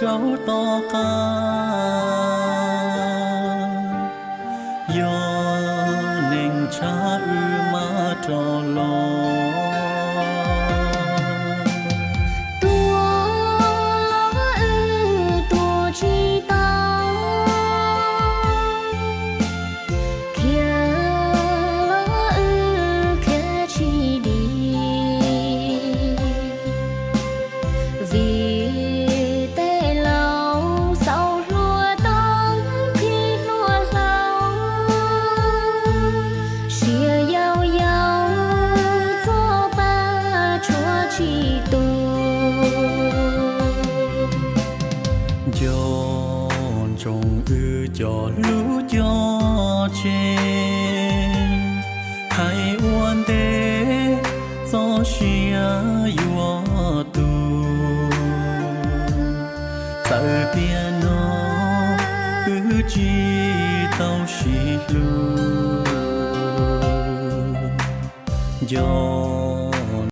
rau tom qab, yog neeg tshav wb mam rov los. Tuag los wb tuag tsis tau, khiav los wb khiav tsis dim. Vim tej laus xaus hluas tau nqhis hluas hlau, siav yau yau txoj paj tshuav tsis tu. Nco ntsoov wb cov hlub cov tse, hais ua ntej txoj sia yuav tu. Txawm tiam no wb tsis tau sib hlub, nco